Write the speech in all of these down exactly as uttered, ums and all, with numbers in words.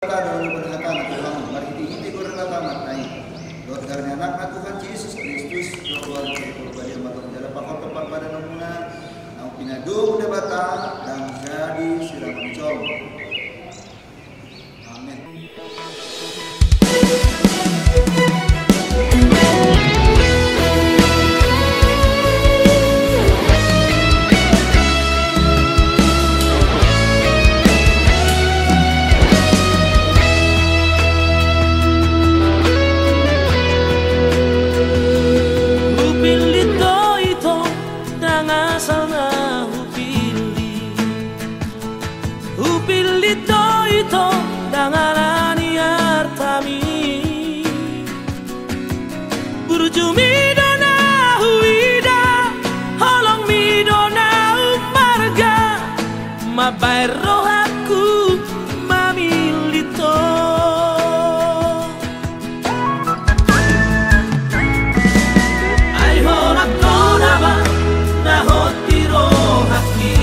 Hata do na berhata na Tuhan, marhite-hite goar na tamat nai. Dohot goar ni Anakna Tuhan Jesus Kristus, dohot goar ni Tondi Porbadia, ma tong jala pahothon parbadanonmuna, naung pinadomu Debata, ndang jadi sirang ni jolma. Amen. Hupillit do ito, ndang asal na hupillit. Hupillit do ito, ndang ala ni artami. Burjumi do na huida, holongmi do na ummarga, mambahen rohangku mamillit ho. Ai holan Ho nama na hot di rohangki.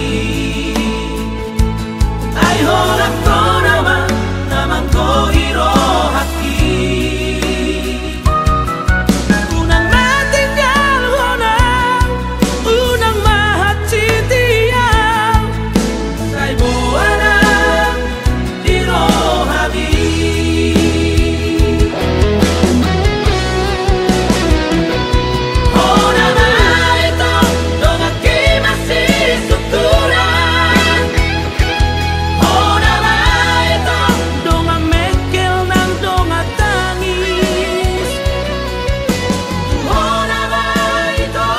Ai holan Ho nama na manggohi rohangki. Unang ma tinggalhon au, unang ma hansit au. Sai boha na di rohami. Ho nama ito donganki masisungkuran. Ho nama ito dongan mengkel nang dongan tangis. Ho nama ito.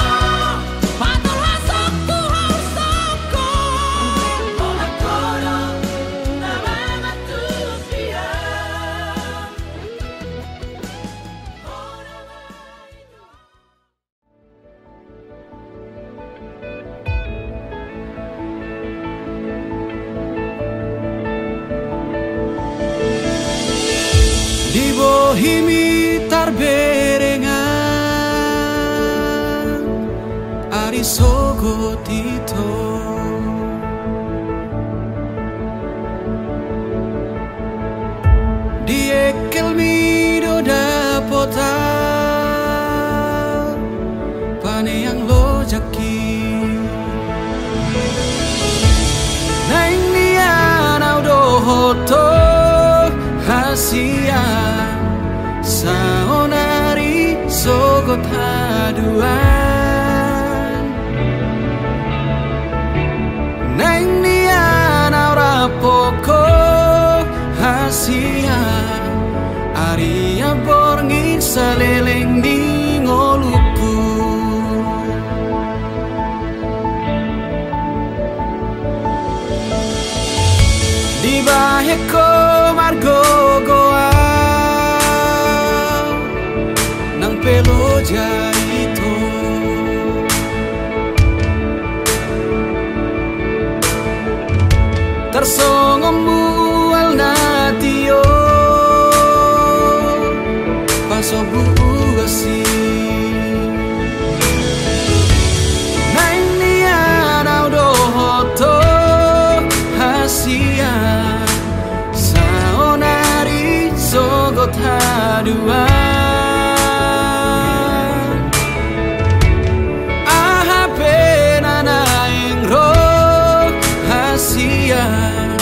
Di bohimi tarberengan ari sogot ito. Di engkelmi do dapotan paneang lojangki. Naeng nian au dohot ho hasian, saonari sogot haduan. Naeng nian au rap ho hasian, arian borngin saleleng ni ngolungku. Dibahen ho margogoan nang pe loja ito. Tarsongon mual na tio pasombu asi. Naeng nian au dohot ho hasian, saonari sogot haduan. Aha pe na naeng ro hasian,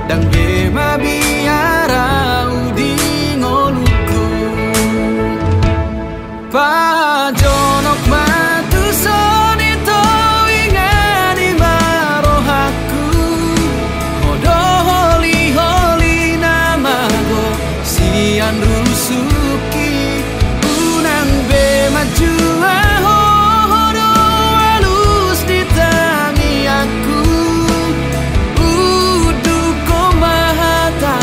ndang be mabiar au di ngolungku. Pajonok ma tuson ito, ingani ma rohangku. Ho do holi-holi na mago sian rusukki. Unang be manjua ho, ho do alus di tangiangku. Unduk ho ma hata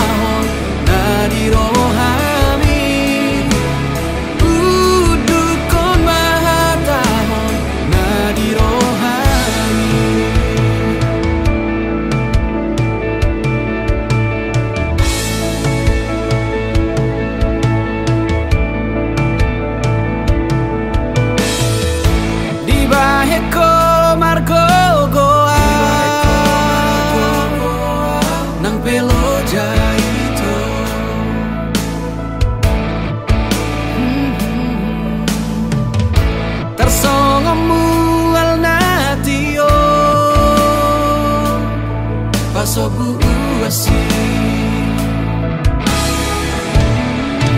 Sobu uasi.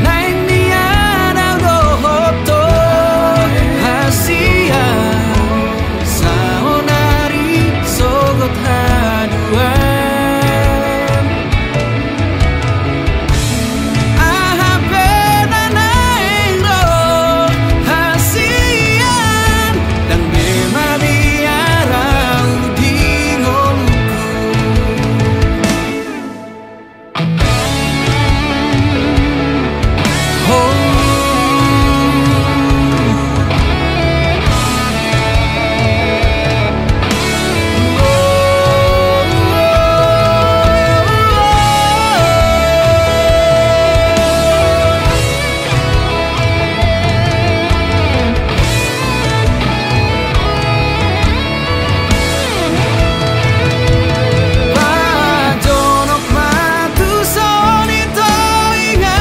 Naeng nian au dohot ho hasian, saonari sogot haduan. Aha pe na naeng ro hasian, ndang be mabiar au di ngolungku. Pajonok ma tuson i, Toga,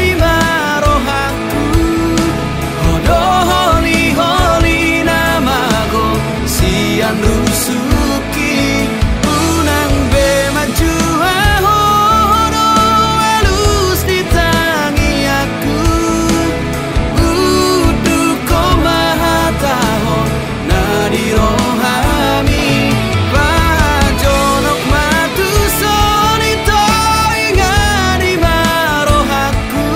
i ma rohangku. Ho do holiholina mago sian rusukki. Unang be manjua ho, ho do alus di tangiangku. Unduk ho ma hatahon na di rohami. Pajonok ma tuson i, Toga, i ma rohangku.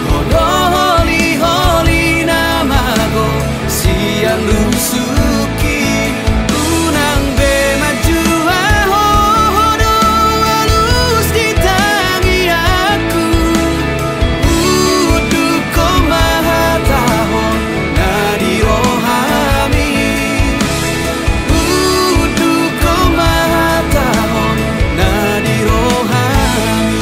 Ho do holiholina mago sian rusukki. Unang be manjua ho, ho do alus di tangiangku. Unduk ho ma hatahon na di rohami. Unduk ho ma hatahon na di rohami.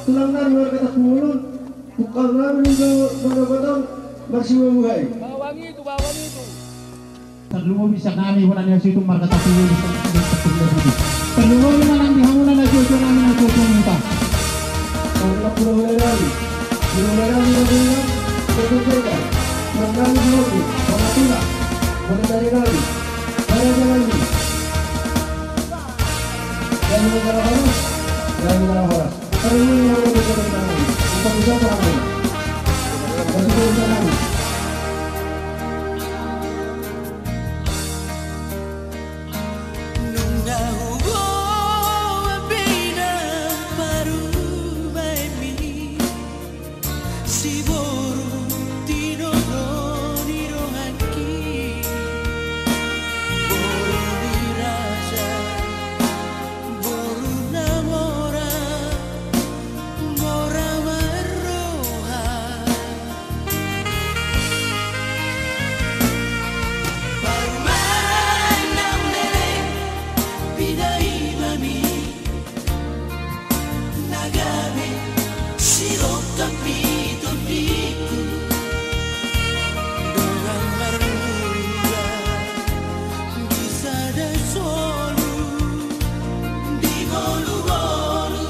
Tulang nami warga Tampulun, tukang nami do mangabotong marsibuhabuhai. Bawang itu, bawang itu. Tarlumobi sian hami bona ni hasuhuton marga Tampulun. Tarlumobi ma nang di hamuna na juojo nami na juojo ni huta. Tulang nami, tulang nami na tulang, tulang nami na tulang, tulang nami na tulang, tulang nami na tulang. Nunga huboan pe inang parumaenmi. Siboru tinodo ni rohangki, boru ni raja, boru na mora, mora marroha. Parumaen na hulele, pinaimami. Na gabe sirongkap ni tondingku, dongan marmula di sada solu di ngolungolu.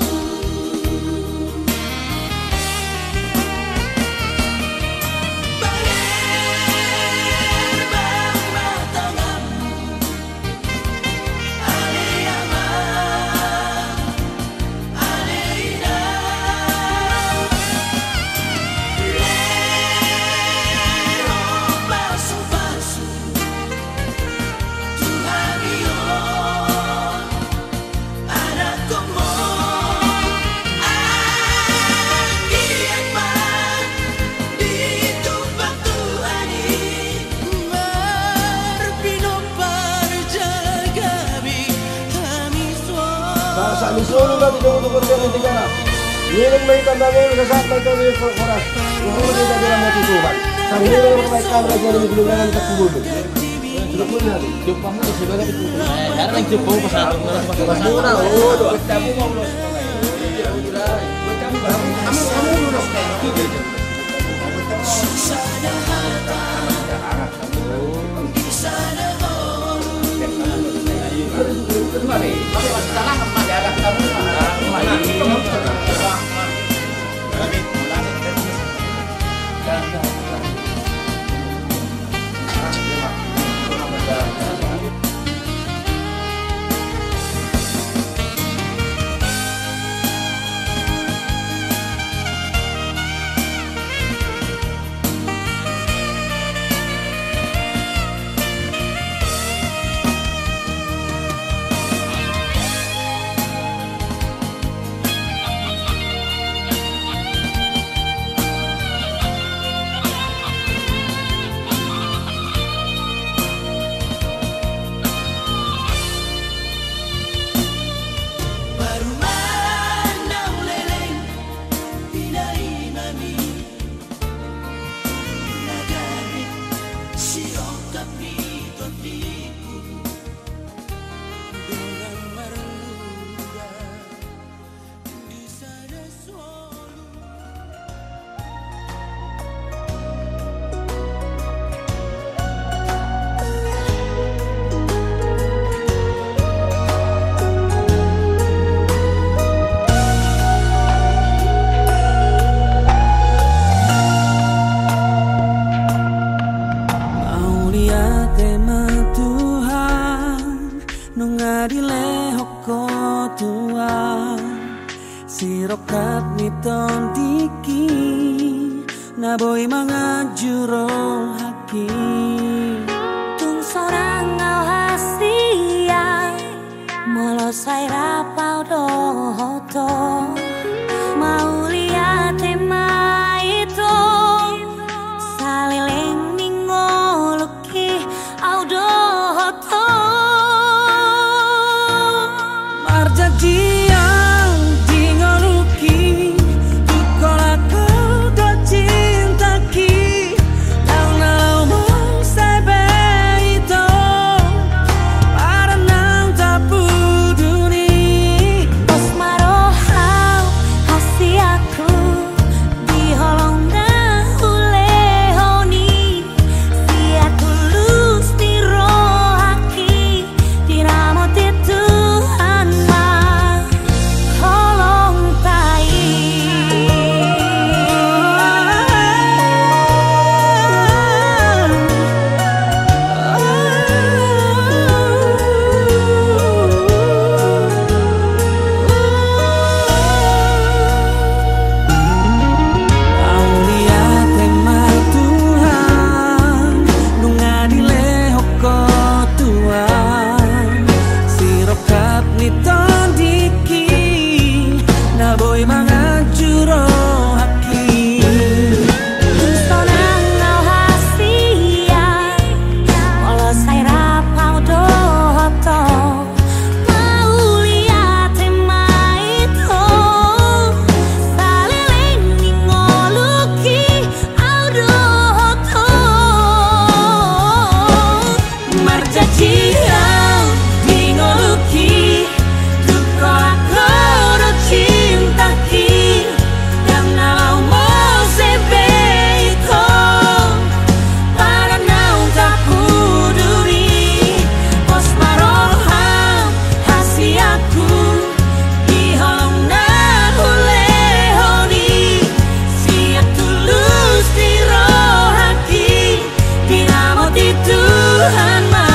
Bager bang ma tanganmu. Ale amang, ale inang, lehon pasupasu tu hami on. Anakhonmu, anggiat ma ditumpang Tuhan i. Marpinompar jala gabe hami solu. Sahat ni solu ma tu jolo tu portian ni tingkana. Ngirim ma hita mangolu sasahat mangkatai horas. Ruhut hita diramoti Tuhan. Sahali nai ma hita raja ni gulungan tak kubulung. Na boi manganju rohangki. Tung sonang au hasian, molo sai rap au dohot ho. Mauliate ma i, Tuhan, saleleng ni ngolungki au dohot ho. Marjanji au di ngolungki, tung holan ho do cintangki. Ndang na laho muse be ito, badan naung tapuduni. Pos ma roham hasianku, di holong na hulehon i. Sian tulus ni rohangki, diramoti Tuhan ma holongta i. Mauliate ma Tuhan, nunga dilehon ho Tuhan sirongkap ni tondingki, na boi manganju rohangki. Tung sonang au hasian, molo sai rap au dohot ho. Mauliate ma i, Tuhan, saleleng ni ngolungki au dohot ho. Marjanji au di ngolungki, tung holan ho do cintangki. Ndang na laho muse be ito, badan naung tapuduni. Pos ma roham hasianku, di holong na hulehon i. Sian tulus ni rohangki, diramoti Tuhan ma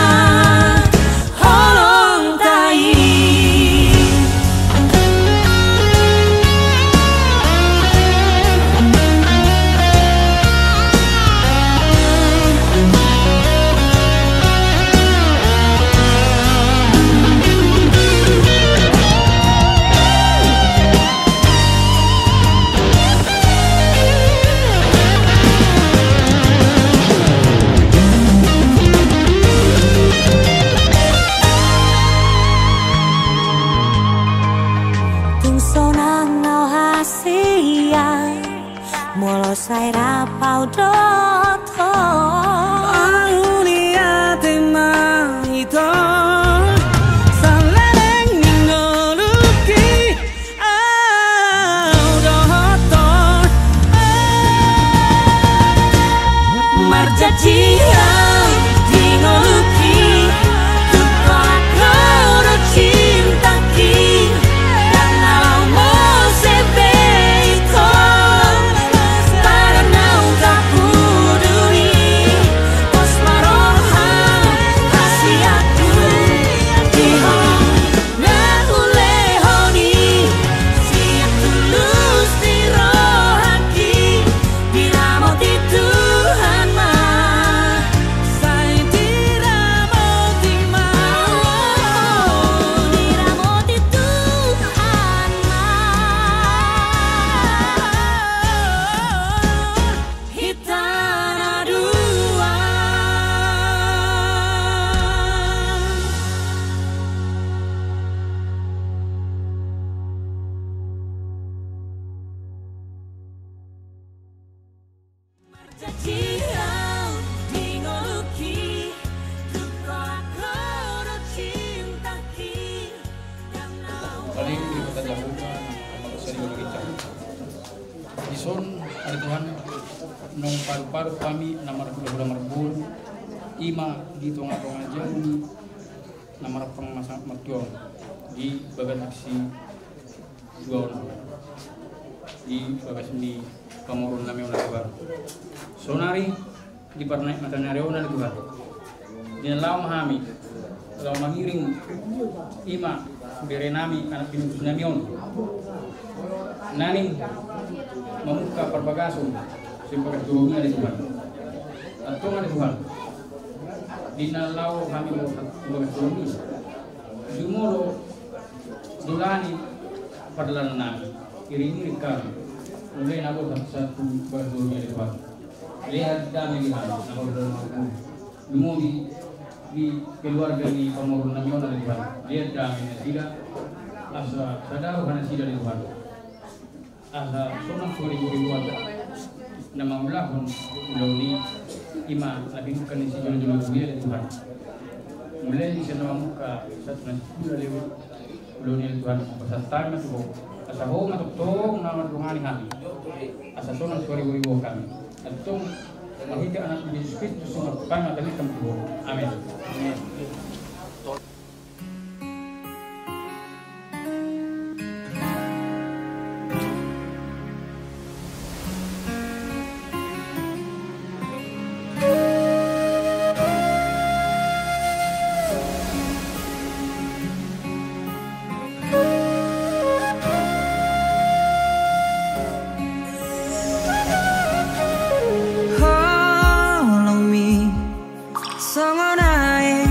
holongta i. Tung sonang au hasian, molo sai rap au dohot ho. Mauliate ma ito, saleleng ni ngolungki au dohot ho. Marjanji au di ngolungki, tung holan ho do cintangki. Ndang na laho muse be ito, badan naung tapuduni. Pos ma roham hasianku, di holong na hulehon i. Sian tulus ni rohangki, diramoti Tuhan ma. Sai diramoti ma. Diramoti Tuhan ma hita na dua. Marjanji au di ngolungki, tung holan ho do cintangki. Paling di kota Jahowa, apa kesan di kota Jahowa. Dison, ari Tuhan, naung palu-palu hami na marhula-hula marboru, i ma di tonga-tonga jabu ni na marpang masa martuaon di bagas aksi tuaon di bagas ni pamoruon nami on, Tuhan. Sonari di parnaek mata ni ari on, Tuhan, di na laho ma hami laho mangiring i ma bere nami, anak pinusuk nami on, naeng mamungka parbagason Di bagas jolom i ale Tuhan. Antong ale Tuhan, di na laho hami tu bagas jolom i, jumolo dolani pardalanan nami, iring-iring hami. Mulai na bosan sahat tu bagas jolom i ale Tuhan. Lehon dame di hami na mardalanan. Jumolo di keluarga ni pamoruon nami on ale Tuhan. Lehon dame nasida, asa sada roha nasida ale Tuhan. Asa sonang suari huribuan na mangulahon ulaon i, ima na pinungka ni sijolo-jolo huria ale Tuhan. Mulai sian na mamungka sahat tu na sipulu ale ulaon i ale Tuhan, pasahat hami ma tu Ho. Asa Ho ma tongtong na mandongani hami. Asa sonang suari huribuan hami. Antong marhite Anakmu Jesus Kristus, sonang hami ma tangihon tu Ho. Amen. Amen. Holongmi songon aek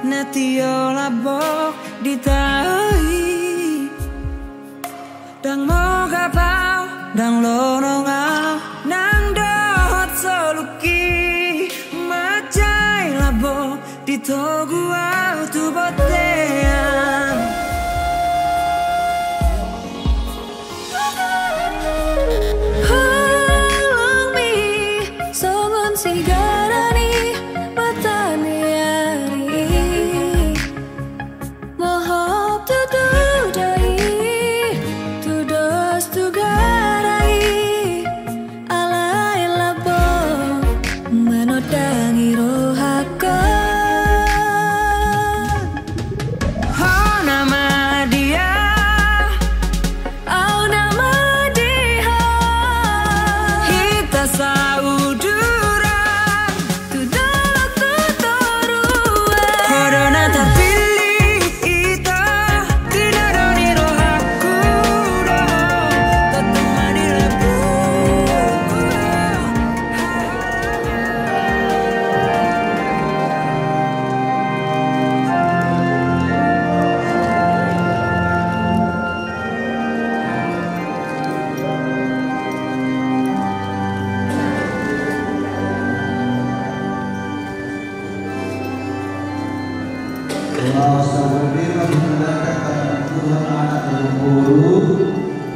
na tio lambok di tahi. Ndang mogap au, ndang lonong au, nang dohot soluki. Manjai lambok di togu au tu bontean. Holongmi songon sigara ni mata ni ari. Mohop tutu do i, tudos tu gara i, alai lambok manondangi rohangkon. Ho nama dia, au nama dia, hita sauduran tu dolok tu toruan. Ho do na tarpilih ita, tinadong ni rohangku do, tartama di lambungku. Laos saluhutna mangudurhon Tuhan Anak dan Boru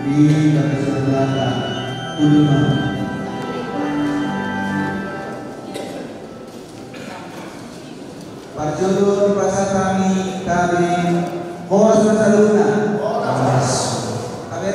di bagas sebelah kanan. Udur ma. Parjolo dipasahat hami, hami horas ma saluhutna. Horas. Hami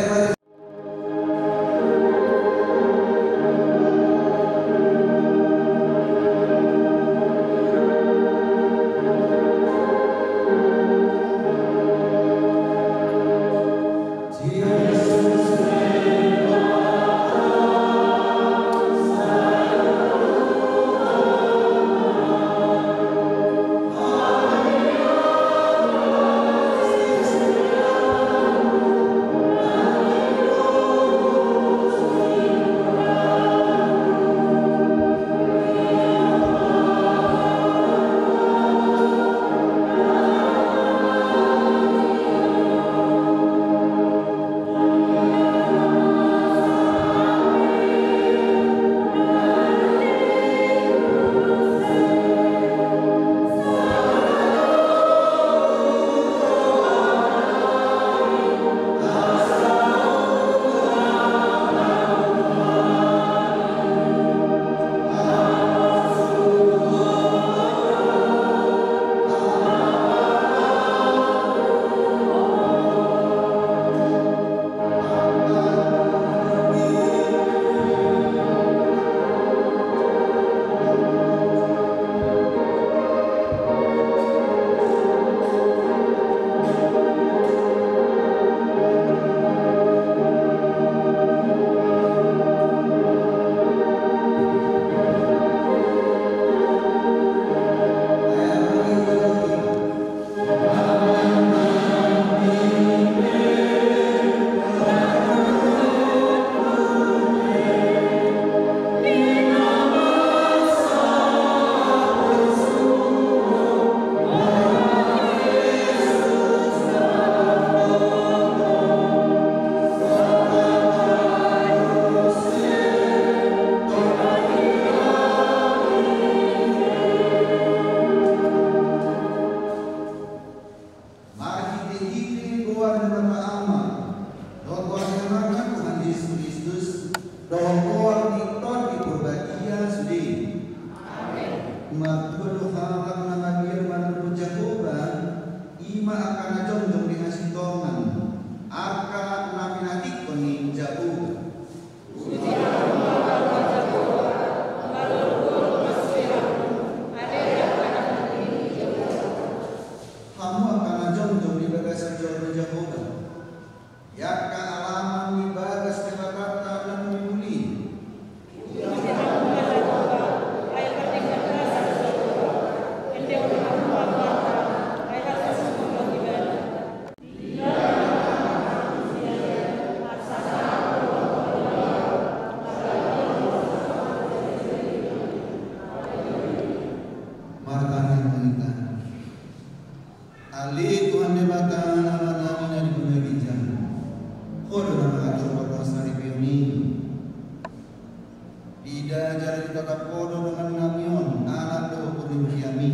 Ida jala ditatap Ho do dongan nami on, anak dohot borunami.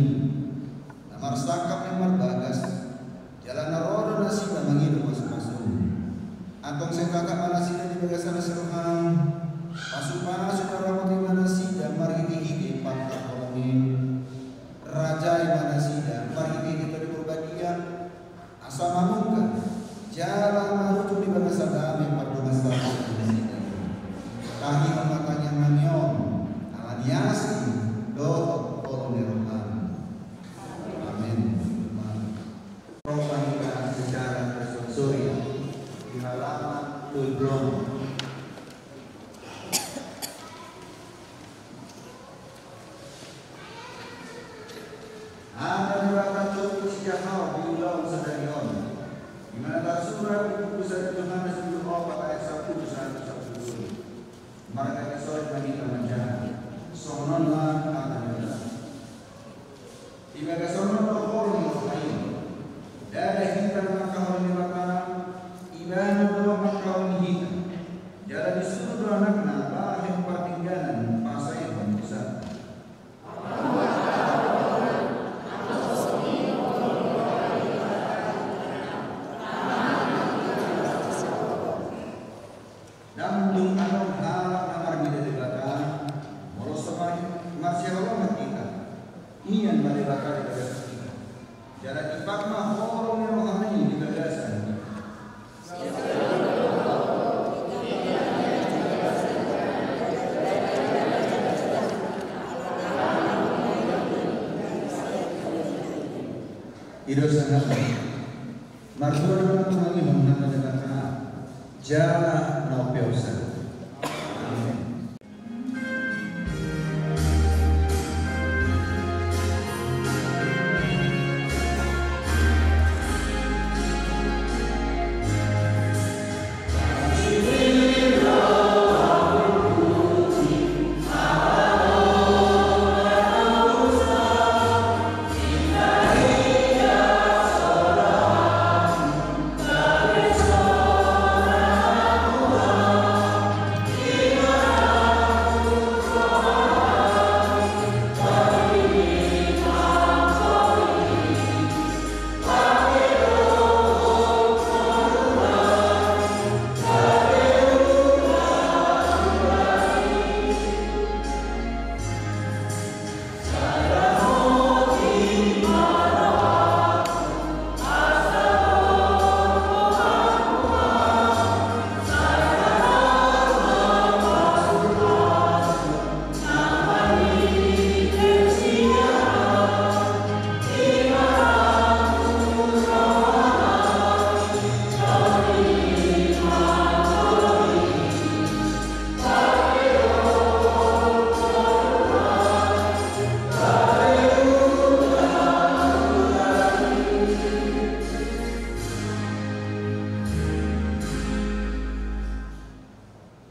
Na marsangkap ni marbagas, jala na ro do nasida mangido pasupasum. Antong sai tagak ma nasida di bagasan asi ni roham. Pasupasu ma nasida marhitehite pangkat holong i. Rajai ma nasida marhitehite Tondi Porbadia. Asa mamungka jala marujung di bagasan dame pardongansaripeon nasida. Tangihon ma tangiangnami on, ala ni asi dohot holong ni roham. Amen. Ro ma hita secara tersusun di halaman tujuh puluh. Hata ni Debata tu sian Ho di ulaon sadari on, di na tarsurat di buku satu Johannes bindu opat ayat sampulu sahat tu sampulu tolu. Marga ni sorit ma hita manjaha. Songon on ma hata ni Debata. Di bagasan on do holong ni roha i. Ndada hita mangkaholongi Debata, Ibana do mangkaholongi hita. Jala disuru do Anakna bahen pardengganan pasaehon dosanta. Ndang dung adong halak na marbida Debata, molo so mar-, marsihaholongan hita, mian ma Debata di bagasan hita. Jala dipasahat ma holong ni rohana i di bagasan hita. I do sahat. Martua do ma tumangihon hata ni Debata, jala na umpeopsa. Amen.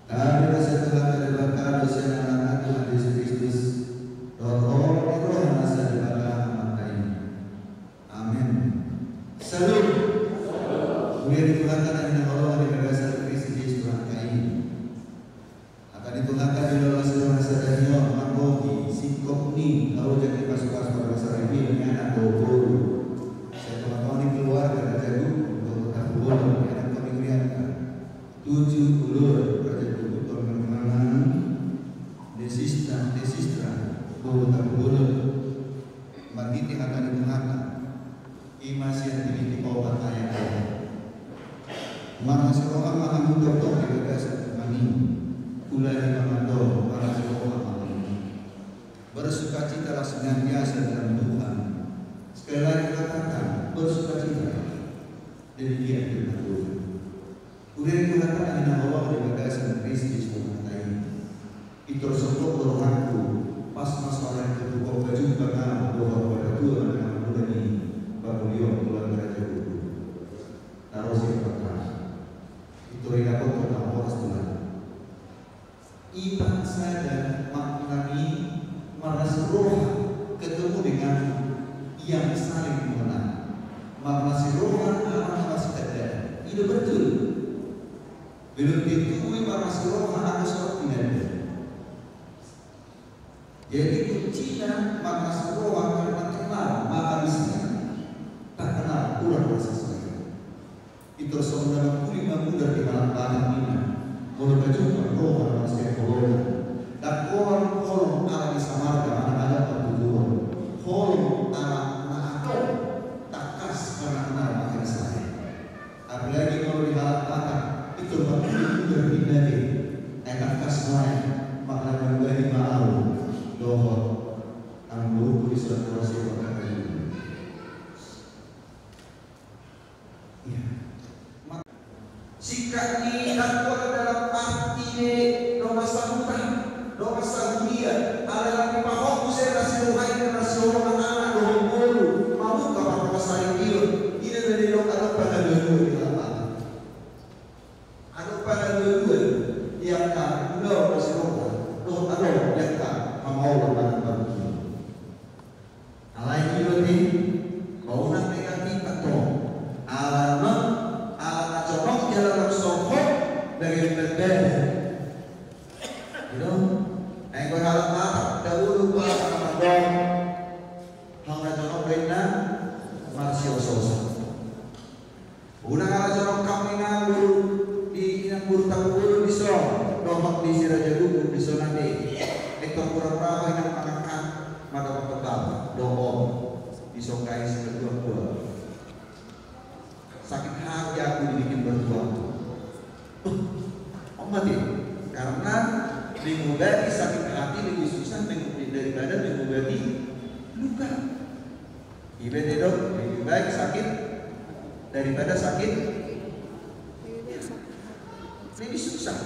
Tarida sian Tuhanta Debata dohot sian Anakna Tuhan Jesus Kristus, dohot holong ni roha na sada Debata Amanta i. Amen. Syalom. Huria ni Tuhanta na hinaholongan di bagasan Kristus Jesus Tuhanta i. Hata ni Tuhanta di ulaon sadari on, margohi singkop ni haloja ni pasupasu parbasari ni anak dohot boru. Sai tongatonga ni keluarga Raja Guguk dohot Tampubolon, ni anak ni hurianta. Tujuh puluh Raja Guguk dohot Tampubolon, desista, desista dohot Tampubolon. Marhite hata ni Tuhanta. I ma sian Filipi opat ayat opat. Marasi roha ma hamu tongtong di bagasan Tuhan i. Ulahi ma antong, marasi roha ma hamu. Bersukacitalah senantiasa dalam Tuhan. Sekali lagi katakan, bersukacitalah. Demikian firman Tuhan. Huria ni Tuhanta na hinaholongan di bagasan Kristus Tuhanta i. Pintor songkop do rohangku, pas ma saonari tutu on bajumpa nang dohot papatua nang na mangula ni pamulion tu Raja Guguk. Tarusi Tuhanta. Pintor idapothon nang horas Tuhan. I ma sada makna ni marasi roha, ketemu dengan yang saling mengenal. Marasi roha, marasi tanda. I do betul. Belum tentu i marasi roha anggo so tinanda. Jadi kuncina marlas ni roha, karena kenal maka bisa. Tak kenal, kurang rasa sayang. Pintor songon na mangkuling mamudar di halak Batak ninna. Molo tajumpang roha na marsihaholongan, ndang holong, holong ala ni samarga manang ala partuturon. Holong ala na adong, tangkas manang ala mangkena sae. Apalagi molo di halak Batak, pintor mangkuling mamudar ninna be. Ai tangkas nai, mangkena mambahen ma au dohot anggo rumput di surat kuasa. Iya. Singkat ni, ndang pola dalam arti be dongan sahuta, dongan sahuria, alai lambung pahompu sera sinuhai na marsiholongan anak dohot boru, mamungka parpasaripion. Ina na didok adong pangalualuan di lapangan. Adong pangalualuan di angka ulaon na siroha dohot adong di angka hamaolon manang parungkilon. Alai i do ate, unang negatif antong. Ala na, ala na jonok jala na sohot daging berbeda. Gitu. Ai anggo halak Batak, dahulu gua akan mandok. Hau na jonok do inna marsiososan. Unang ala jonok hamu inang boru, di inang boru Tampubolon dison, dohot di si Raja Guguk dison ate. Pintor pura-pura ma inang mangangkat, mangangkat tebal, dohot. Dison, guys, berjuang-juang. Sakit hati aku dibikin berjuang. Beh, on ma ate. Karena mengobati sakit hati lebih susah meng-, daripada mengobati luka. Iba ate didok, lebih baik sakit daripada sakit. Lebih susah.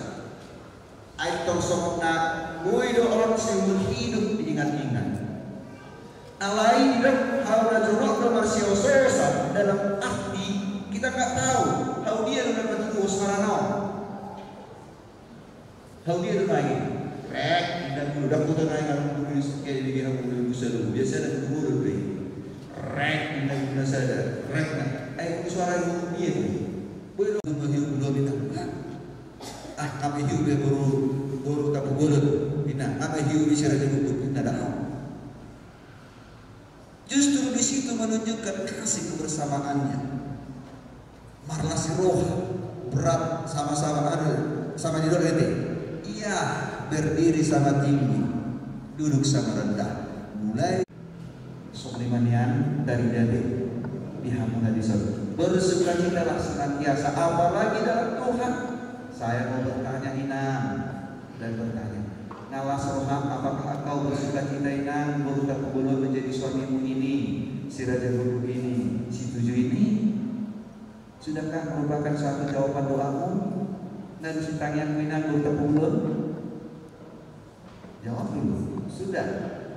Ai pintor songon na boi do on seumur hidup diingat-ingat. Alai didok hau na jonok do marsiososan dalam arti kita nggak tahu hau dia do na matudu on harana on. Hau dia do nai. Rek, inda mulu, ndang huta nai, ngalung mulu di suke, di gina mulu di busa do. Biasa na mulu do be. Rek, inda mulu na sada. Rek na. Ai, mulu suara mulu dia do. Boi do. Mulu hiu mulu bintang. Ah, kami hiu be boru, boru Tampubolon. Ina, kami hiu di sera jadi bukut. Ina dah. Justru di situ menunjukkan kasih kebersamaannya. Marlas ni roha, berat sama-sama ada, sama di doa ate. Ia berdiri sama tinggi, duduk sama rendah. Mulai songon i ma nian tarida be di hamuna dison. Bersukacitalah senantiasa, apalagi dalam Tuhan. Saya mau bertanya, Inang. Dan bertanya, "Nga las roham, apakah engkau bersukacita, Inang, boru Tampubolon, menjadi suamimu ini, si Raja Guguk ini, si Tujuh ini? Sudahkah merupakan suatu jawaban doamu?" Nga disi tangiangmu, Inang, boru Tampubolon? Jawab dulu. Sudah.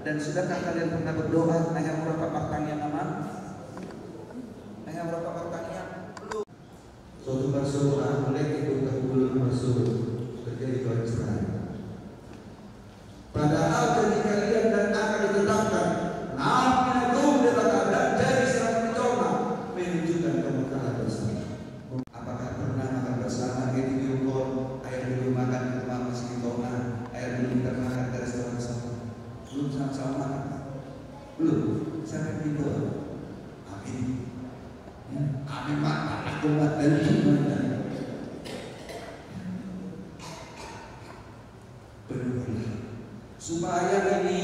Dan sudahkah kalian pernah berdoa, "Ai hamu rap martangiang, Amang? Ai hamu rap martangiang?" Belum. Suatu parsoal, mulai di kota Pulau Masuk, terjadi perceraian. Padahal janji kalian dan akan ditetapkan, naung pinatudu Debata dan jadi sirang picona, menunjukkan kemekkaran bersama. Apakah pernah makan bersama di video call? Ayo dulu makan di rumah Mas Gitona, ayo dulu kita makan di restoran sana. Belum sama-sama makan? Belum. Siapa yang dibawa? Amin. Amin, Pak. Aku buat dari mana? Penuhilah. Supaya ini,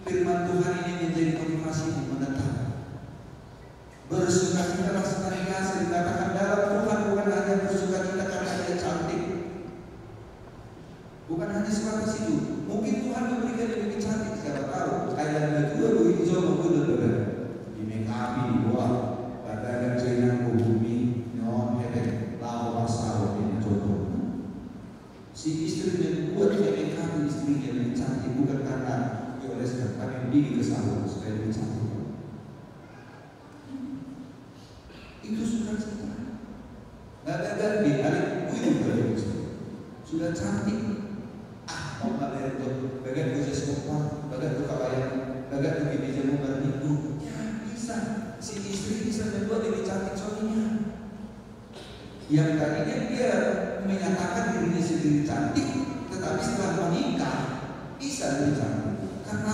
firman Tuhan ini menjadi motivasi menetap. Bersukacitalah senantiasa, dikatakan dalam Tuhan, bukan hanya bersukacita karena dia cantik. Bukan hanya sebatas itu. Mungkin Tuhan memberikan yang lebih cantik, siapa tahu. Kayak ada dua, dua hijau, dua, dua, dua. Di make up, di bawah. Padahal saya yang hubungi, nyon, hebe, laho masalah ini contoh. Si istri membuat dia make up istrinya lebih cantik, bukan karena dioleskan, tapi diri ke salon supaya lebih cantik. Itu sukacita. Nggak ada ganti, ada kuilu dari itu. Sudah cantik. Ah, mau nggak dari itu? Bagian khusus kompak, bagian tuh kabayan, bagian tuh gini aja mau berminggu. Ya, bisa. Si istri bisa membuat lebih cantik suaminya. Yang tadinya dia menyatakan dirinya sendiri cantik, tetapi setelah menikah, bisa lebih cantik. Karena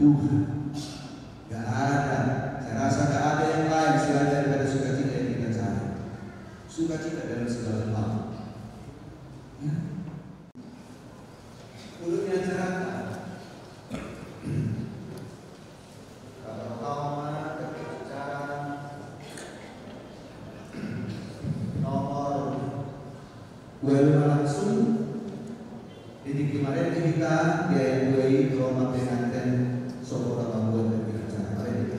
Tuhan. Gak ada, saya rasa gak ada yang lain selain daripada sukacita yang kita cari. Sukacita dalam segala hal. Ya. Ulun ni acara. Kalau kau mana, acara nomor dua puluh lima langsung. Di tingki marende hita di ayat dua i, dua ma penganten sopo na mambuat di acara marende.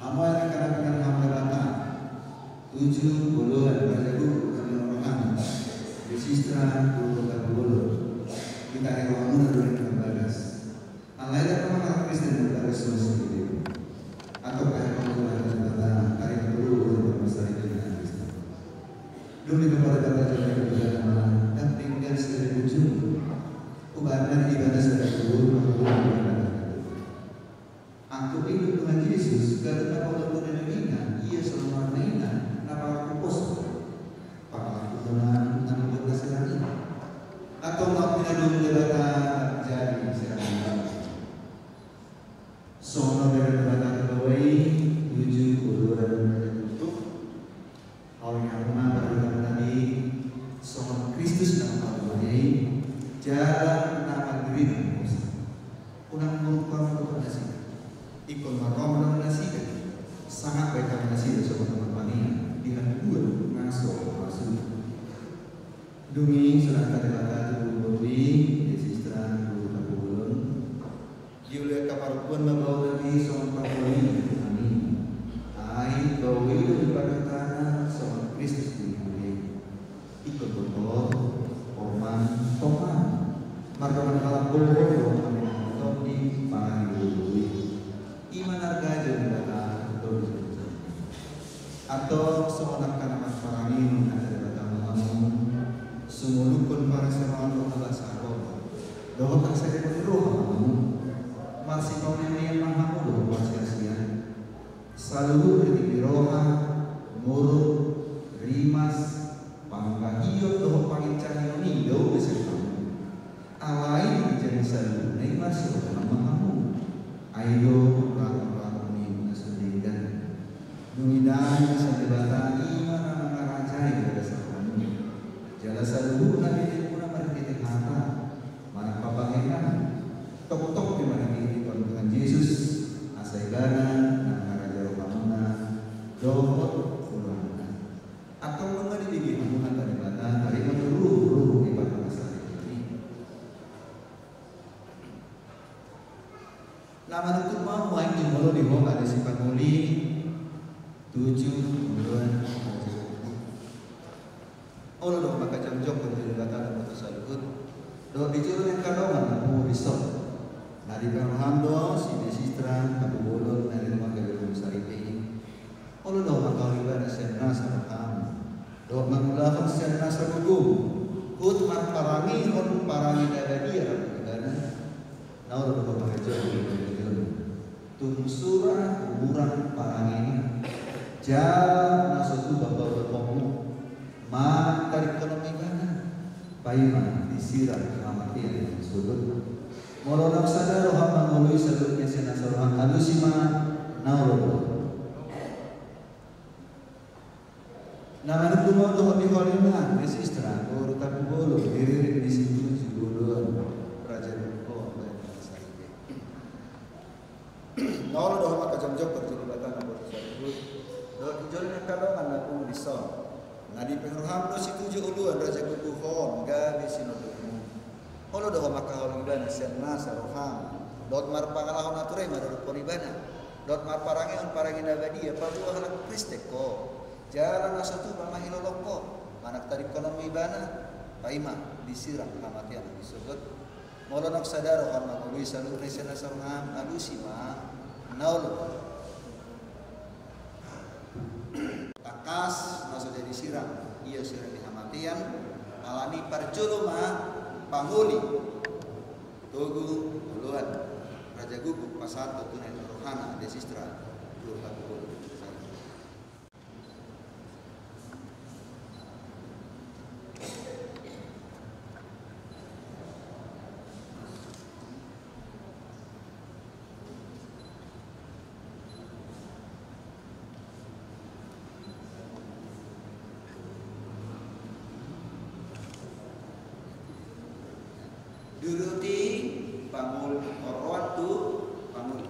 Hamu angka na pinarhata Debata, tujuh puluhan raja guru na rohani, Lisistra, guru na puluh. Hita i rohamuna do na bagas. Alai dang manang halak Kristen na bagas songon i. Atau kaya panggulan na Debata, kaya guru-guru na masa i na Kristen. Dulu kepada Debata jadi kebijakan mana, dan tinggal sendiri ujung. Ubarna di mana sendiri ujung, Angkup i do Tuhan Jesus, gabe na poloku na dagingna, ia so marnida, na palaku pos, palaku na, na mambuat na serang i. Atau na pinadung Debata jadi serang i. Songon na pinadung Debata tu Noa i, tujuh puluhan untuk Au ni hamu ma parhata Debata i, songon Kristus na mangkatai i, jala na mandiri na mangkosa. Unang muruk hamu dohot nasida. Ingkon marroha ma dohot nasida. Sangap bahen hamu nasida songon na marpanean di haduan na so masuda. Dung i songon hata Debata tu boru i, Lisistra, guru na puluh. Diulahon angka parompuan ma baoa i songon pangoli ni Tuhan i. Ai baoa i do diparhatana songon Kristus di Judea. Ingkon bohot, porman, topan. Mardongan halak bohot do hami na tondi manang di boru i. I ma na arga ni Debata do di Antong songon angka na marparange ma hata Debata tu hamu, sumulukkon parsirohaon dohot hasahatan, dohot hasahatan ni roha ma hamu, marsipaune-unean ma hamu dohot marsiasian. Saluhut tingki ni roha, muruk, rimas, panggahion dohot pangincahion i do boi sian hamu. Alai di jani saluhutna i marsiroha ma hamu. Ai do ranon-ranon ni na so denggan. Dung i dang sian Debata i ma na mangarajai di bagasan hamu. Jala saluhutna ditemuna marhite hata, manang pambahenan. Tongtong pe marhite Tuhan Jesus, asa ibana na mangaraja rohamuna dohot Na manungkun ma hamu, jumolo di ho ate sipangoli, tujuh, dua, satu. Olo do ho mangkajongjong tu Debata na mamboto saluhut. Dohot di jolo ni angka dongan na pungu dison. Na dipehe roham do si Desistra, Hambolon, na di rumah gabe saripe i. Olo do ho mangkaholongi ibana sian nasa roham, dohot mangulahon sian nasa gogom, huhut marparangehon parange na badia rap ibana. Na olo do ho mangkajongjong. Tung sura hurang parangena, jala na so tuba paboahonmu, manang tadingkonon ibana, paima disirang hamatean na sogot. Molo naung sada roham mangoloi saluhutna sian nasa roham, alusi ma, na olo do. Na manungkun ma dohot di ho, Desistra, boru Hambolon, diririt ni situju oloan, raja guguk on, baen saripe. Na olo do ho mangkajongjong tu Debata na mamboto saluhut. Dohot di jolo ni angka dongan na pungu dison. Na dipehe roham do situju oloan, raja guguk on, gabe sinondukmu. Olo do ho mangkaholongi ibana sian nasa roham, dohot marpangalaho na ture manodophon ibana, dohot marparangehon parange na badia paboa halak Kristen ho, jala na so tuba mangilolong ho, manang tadingkonon ibana, paima disirang hamatean na sogot. Molo naung sada roham mangoloi saluhutna sian nasa roham, alusi ma, na olo. Tangkas na so jadi sirang, ia sirang ni hamatean, alani parjolo ma pangoli, togu, oloan, raja guguk pasahat tu na rohana, Desistra, boru Hambolon. Duruti pangol-, oroan tu pangoli.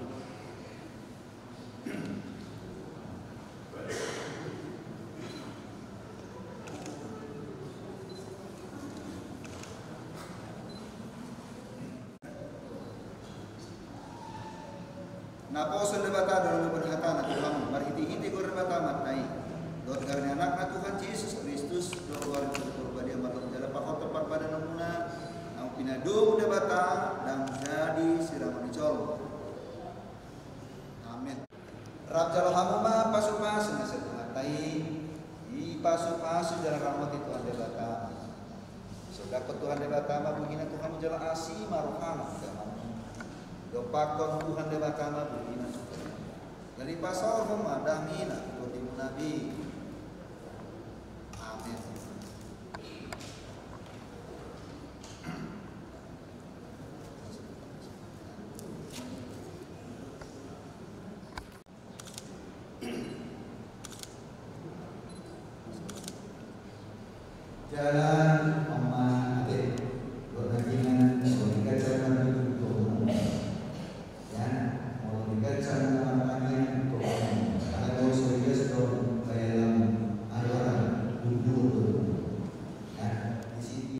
Naposo ni Debata do na mamboan hatana tu hamu, marhitehite goar ni Debata Amanta i, dohot goar ni Anakna Tuhan Jesus Kristus, dohot goar ni Tondi Porbadia, martonggo jala pahothon parbadanonmuna, naung pinadomu Debata, ndang jadi sirangon ni jolma. Amen. Rap jalo hamu ma pasupasu na sian Tuhanta i, dipasupasu jala ramoti Tuhan Debata. Sodangkon Tuhan Debata ma buhina tu hamu jala asi ma rohana tu hamu. Dompakkon Tuhan Debata ma buhina tu hamu. Jala dipasaorhon ma damena tu tondimuna be. Amen. Jala on ma ate, dohot nangkiningan, molo di ganjang na tutu tu ho. Ya, molo di ganjang na martangiang tu ho. Alai molo so di ganjang do, bayalam adoran, dunduon do. Ya, di sini.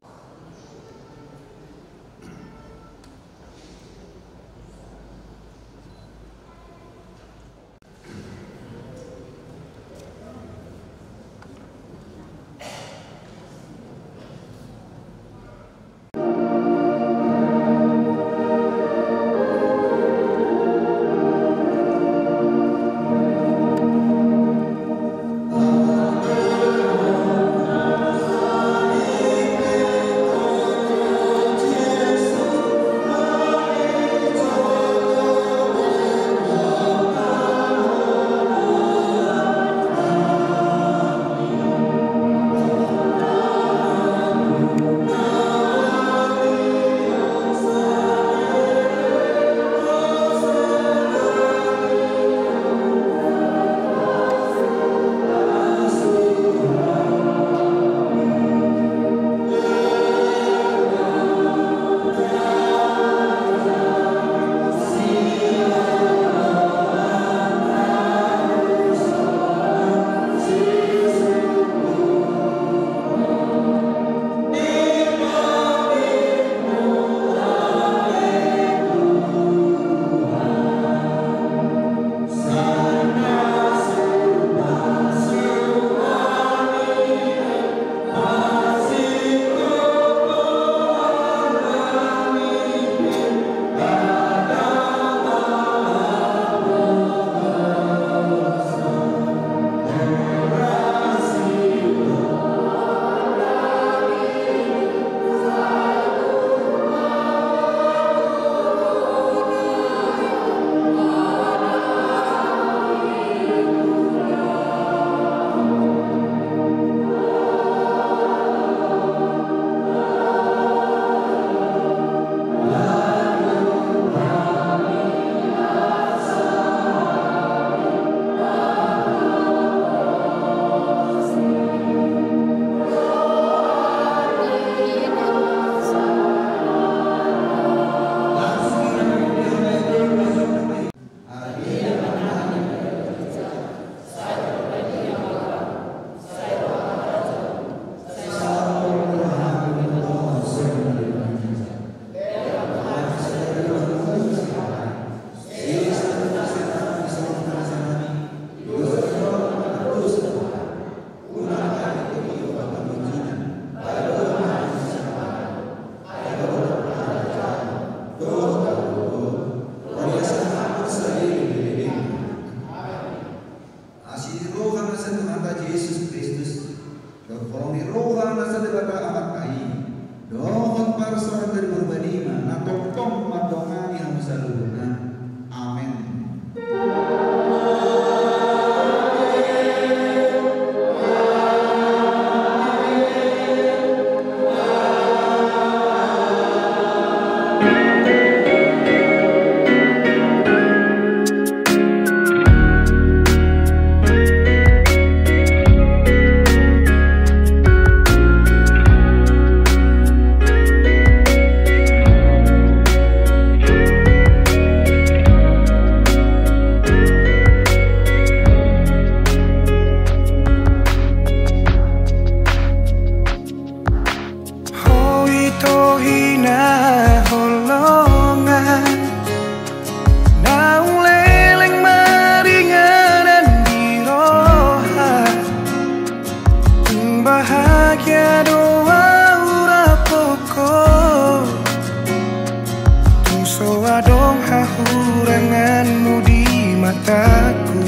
hahuranganmu di mataku.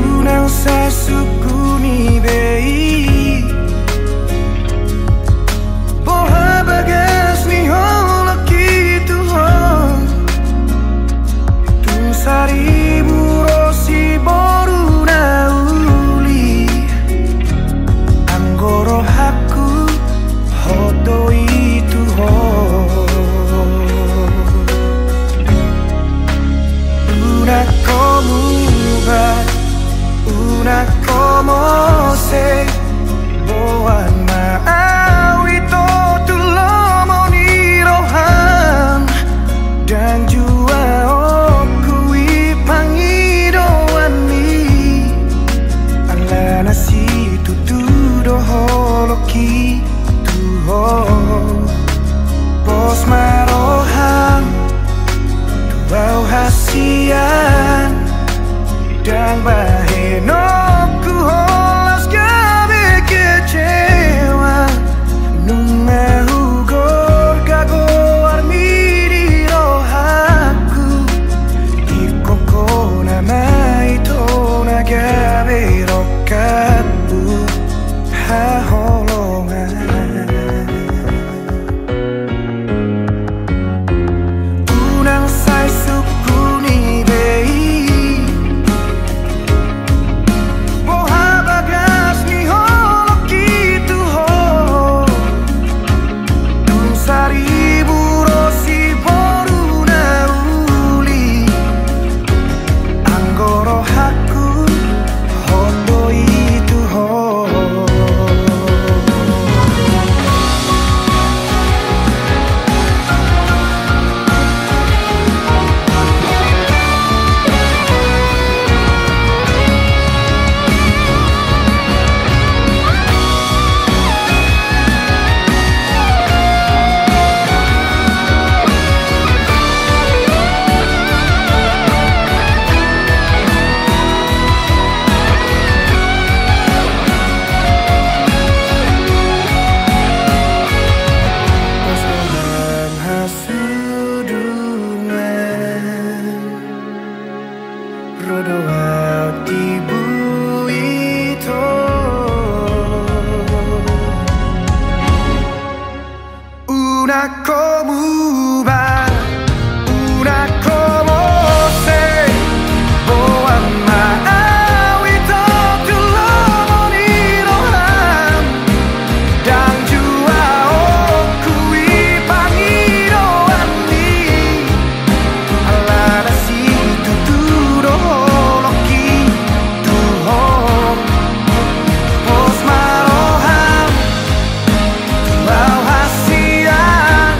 Unang sai sungkuni be i, boha bagas ni holongki tu ho. Tung saribu ro siboru na uli, anggo rohangku hot do i tu ho. Unang ho muba, unang ho mose, boan ma au ito tu lomo ni roham. Ndang jua on hupangidoan i, alana situtu do holongki tu ho. Pos ma roham tu au hasian, ndang bahenonku holan gabe kecewa. Nunga hugorga goarmi di rohangku, ingkon ho nama ito na gabe rongkapku haholongan. Unang sai sungkuni be i, boha bagas ni holongki tu ho. Tung saribu ro siboru na uli, anggo rohangku hot do i tu ho. Pas dohot hasudungan, ro do au tibu ito. Unang ho muba, unang ho mose, boan ma au ito tu lomo ni roham. Ndang jua on hupangidoan i, alana situtu do holongki tu ho. Pos ma roham tu au hasian,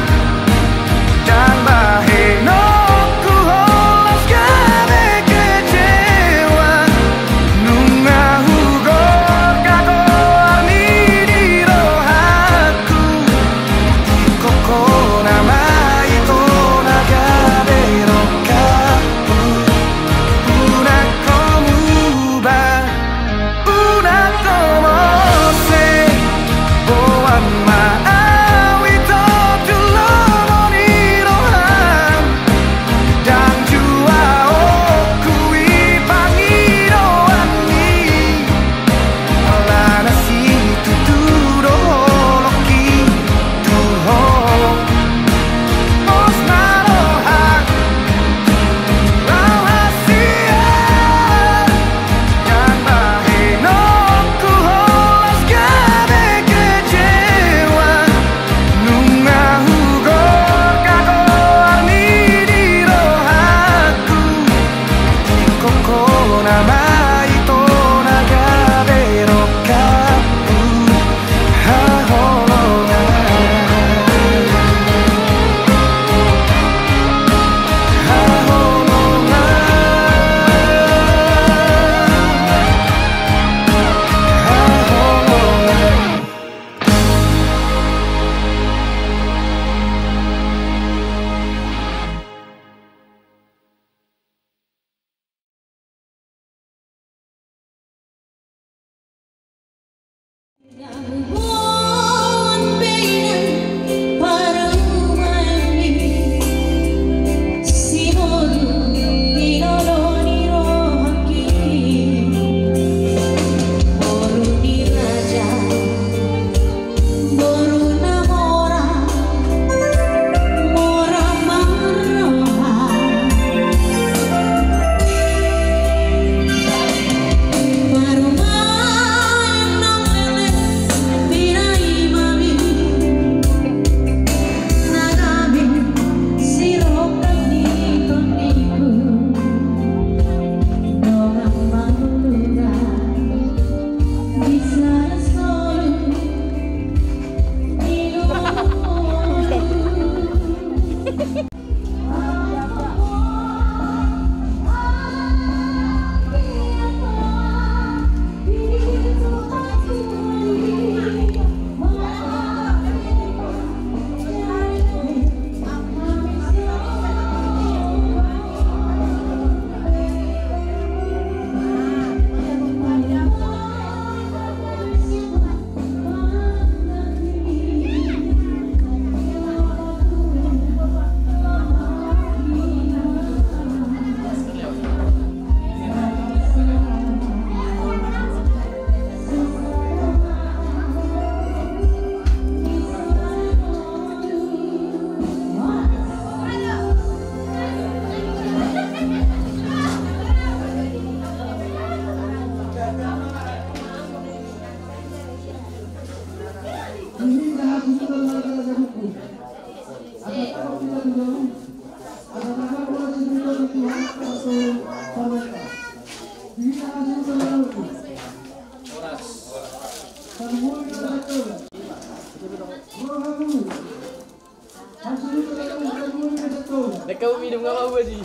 Deka minum nga mau aji.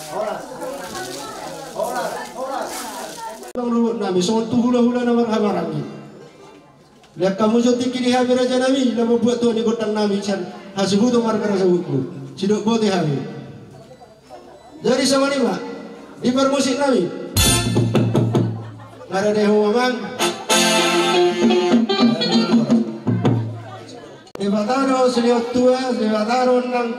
Horas, horas, horas. Nang ruhut nami songon tu hulahula na marhahamaranggi. Lehon hamu jo tingki di hami raja nami, laho mambuat tua ni gondang nami sian hasuhuton marga Raja Bukbu. Sidok bote hami. Jadi songon i ma di parmusik nami. Nga rade ho amang. Debata do silehon tua, Debata do nang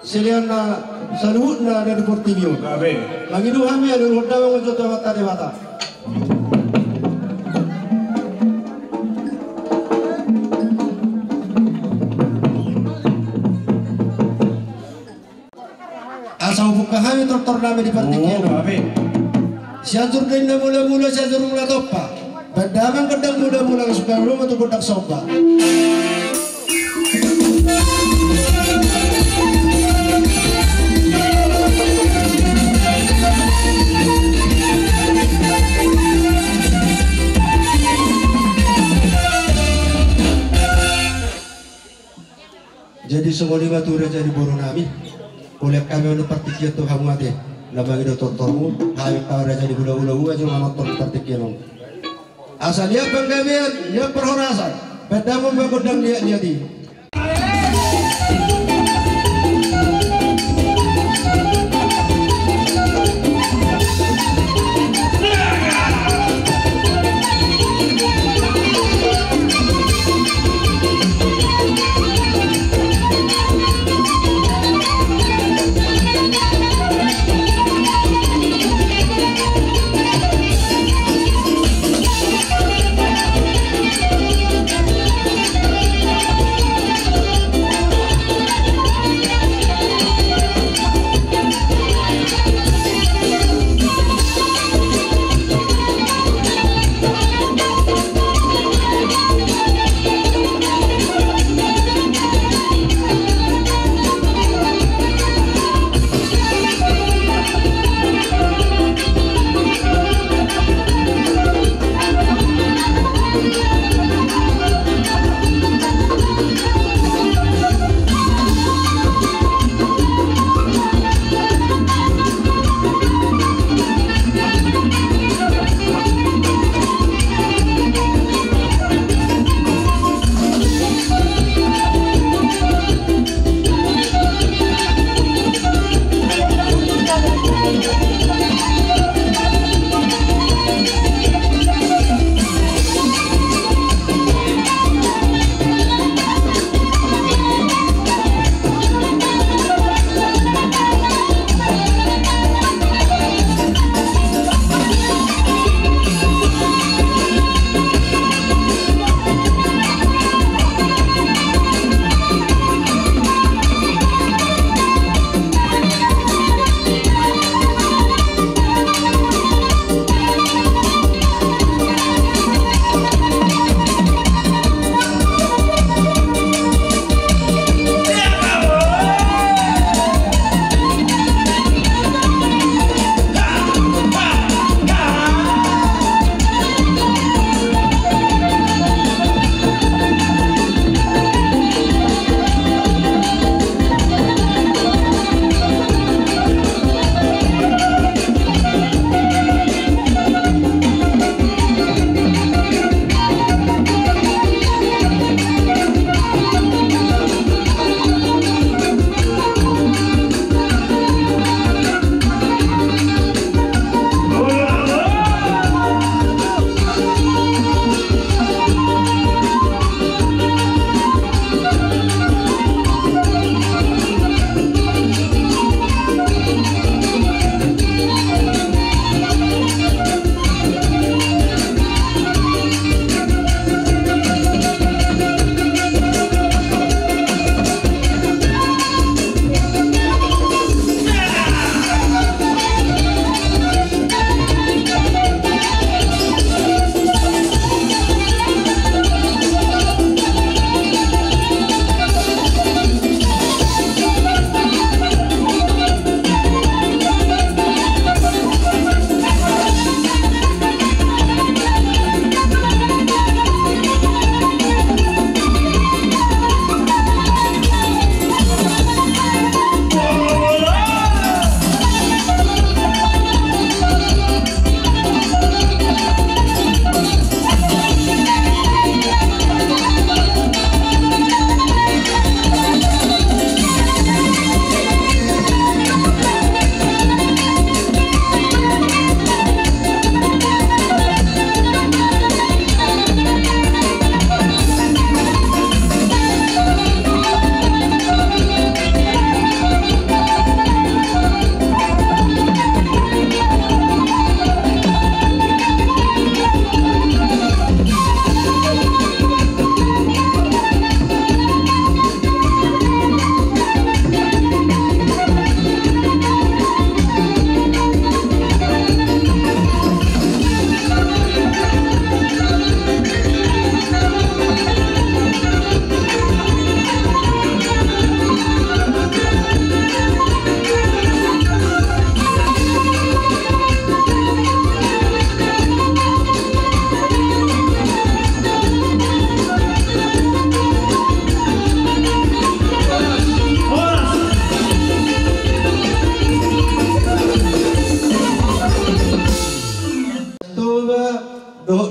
silehon na saluhutna na di portibi on. Amin. Mangido hami alualuhon damang on jo tu Amanta Debata. Asa hubuka hami tortor nami di partingkian on. Oh, amin. Sianjur do inna mulamula, Sianjur Mula Tompa. Baen damang gondang mulamula, suka luma tu gondang somba. Jadi songon i ma tu raja ni boru nami. Uli hami on partingkian tu hamu ate, na mangido tortormu, hami raja ni hulahula, ua jo manortor partingkian on. Asa liat panggabean, liat parhorasan, baen damang ma gondang liat-liat i.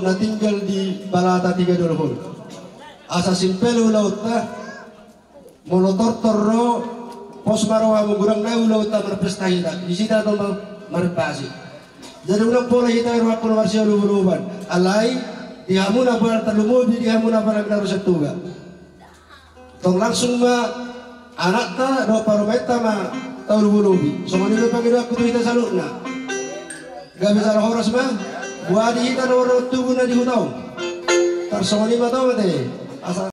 na tinggal di Balata Tiga Dolok on. Asa simpel ulaonta, molo tortor ro, pos ma roha mangurang na ulaonta marpesta hita, disi hita tong marpasi. Jadi unang pola hita rohangkon marsiolop-olopan. Alai di hamu na pola tarlumobi, di hamu na pola na ro Siantuga. Tong langsung ma anakta dohot parumaenta ma taolop-olopi. Songon i ma pangidoanku tu hita saluhutna. Gabe jala horas ma. Boha di hita na martubu na di huta on. Tarsongon i ma tong ate. Asa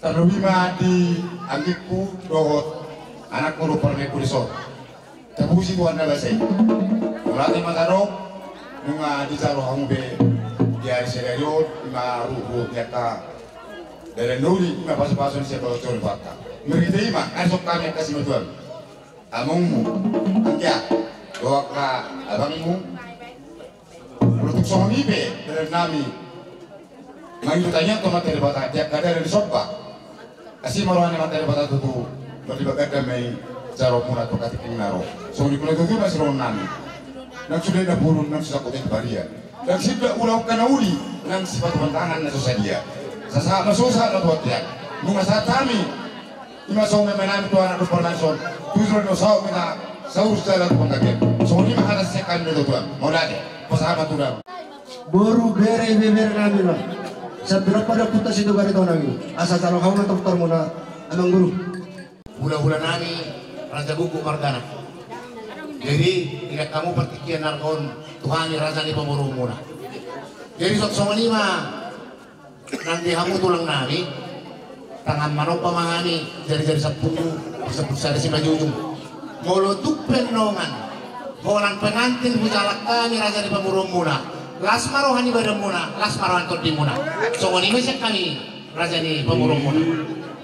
Tarlumobi ma di anggingku dohot anakku dohot parumaenku dison. Tapuji Tuhan na basa i. Mauliate ma tadok, nunga dijalo hamu be di ari sadari on, ima ruhut ni angka dalan na uli, ima pasupasu ni sian Bapa tonang Tuhanta. Marhite i ma, asa songon hami angka simatuam, amongmu, anggia, dohot angka abangmu. Molo tung songon i pe dalan nami, mangido tangiang tu Amanta Debata di angka dalan na somba. Asi ma roha ni Amanta Debata tutu, marlipat ganda ma i jaloonmuna tu angka tingki na ro. Songon i pe na tutu na sirohon nami. Nang sude na bulung, nang so sangkut i tu barian. Nang sinda ulaonta na uli, nang sipatupaon tangan na so sadia. Sahat ma susa na tuat tian. Nunga sahat hami. Ima songon i ma nami tu anak dohot parumaen dison, tu jolo ni na saut ma hita saur jala tu panggabean. Songon i ma hata sian hami na tutu. Mauliate, pasahat ma tu damang. Boru, bere, ibebere nami ma. Sampe ro pada puta situ gari tonang i. Asa jalo hamu na tortormuna, amang guru. Hulahula nami, Raja Guguk margana. Jadi, ingat hamu partingkian na arga on tu hami raja ni pamoruonmuna. Jadi, songon i ma. Nang di hamu tulang nami, tangan manompa ma hami, jari-jari sampulu, sampulu sada simanjujung. Molo tung pe nunga holan pengantin hujalang hami raja ni pamoruonmuna, las ma roha ni badanmuna, las ma roha ni tondimuna. Songon i ma sian hami raja ni pamoruonmuna.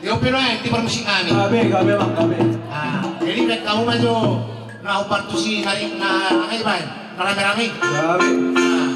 Di on pe nuaeng di parmusik nami. Gabe, gabe, Bang, gabe. Ah, jadi baen hamu ma jo na hombar tusi na, na, na, na rame-rame. Gabe. Ah.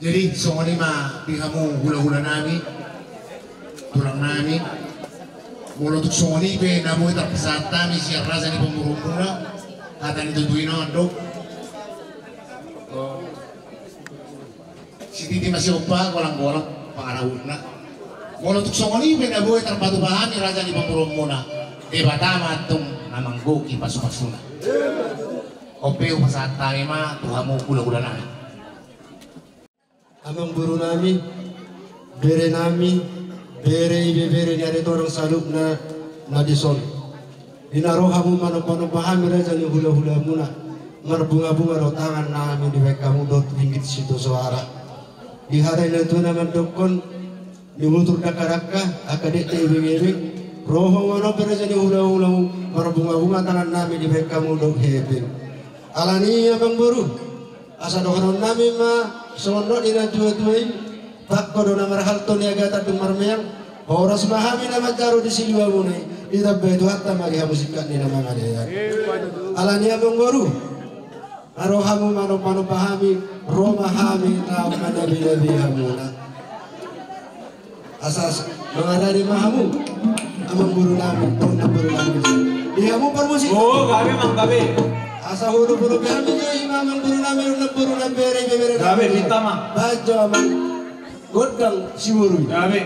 Jadi songon i ma di hamu hula-hula nami, tulang nami. Molo tung songon i pe na boi tarpasahat hami sian raja ni pamoruonmuna, hata ni tutu i na mandok. Sititi ma siompa, golang-golang pangarahutna. Molo tung songon i pe na boi tarpatupa hami raja ni pamoruonmuna, Debata ma antong na manggohi pasu-pasuna. On pe hupasahat hami ma tu hamu hula-hula nami. Amangboru nami, bere nami, bere ibebere ni ari tonang saluhutna na dison. Di na ro hamu manomba-nomba hami raja ni hula-hulamuna, marbunga-bunga do tangan nami dibahen hamu dohot ringgit sitio soara. Di hata ni natua-tua na mandokkon, di utur dangka-dangka, angka dengke ibebere, ro hamu manomba raja ni hula-hulamu, marbunga-bunga tangan nami dibahen hamu dohot hepeng. Alani i amangboru, asa dohonon nami ma songon nidok ni natua-tua i, pangko do na marhalto, niagatan dung marmeang, horas ma hami na manjalo di siluamuna i, ditambai Tuhanta ma di hamu singkat ni na mangalean. Alani i amangboru, na ro hamu manomba-nomba hami, ro ma hami na manabi-nabi hamuna. Asa mangarade ma hamu, amangboru nami, dohot namboru nami. Di hamu parmusik. Oh, gabe, Amang, gabe. Asa hudok-hudok hami jo i ma amangboru nami, namboru nami, bere, bere, bere. Gabe, nami. Pinta ma. Bahen jo, Amang. Gondang siboru i. Gabe.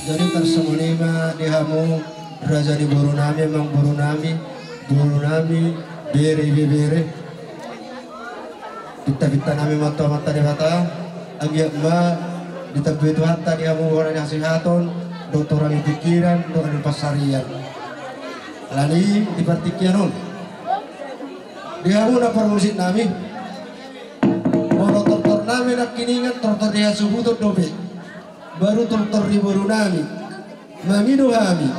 Jadi tarsongon i ma di hamu raja ni boru nami, amangboru nami, boru nami, bere, ibebere. Pinta-pinta nami ma tu Amanta Debata, anggiat ma ditambai Tuhanta di hamu bona ni hasehaton, dohot hona ni pingkiran, dohot hona ni pansarian. Alani i di partingkian on, di hamu na parmusik nami, molo tortor nami nangkiningan tortor ni hasuhuton dope. Baru tortor ni boru nami. Mangido hami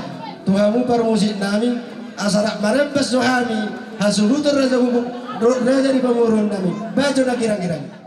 tu hamu parmusik nami, asa rap marembas jo hami hasuhuton raja ni, raja ni pamoruon nami. Bahen jo na girang-girang.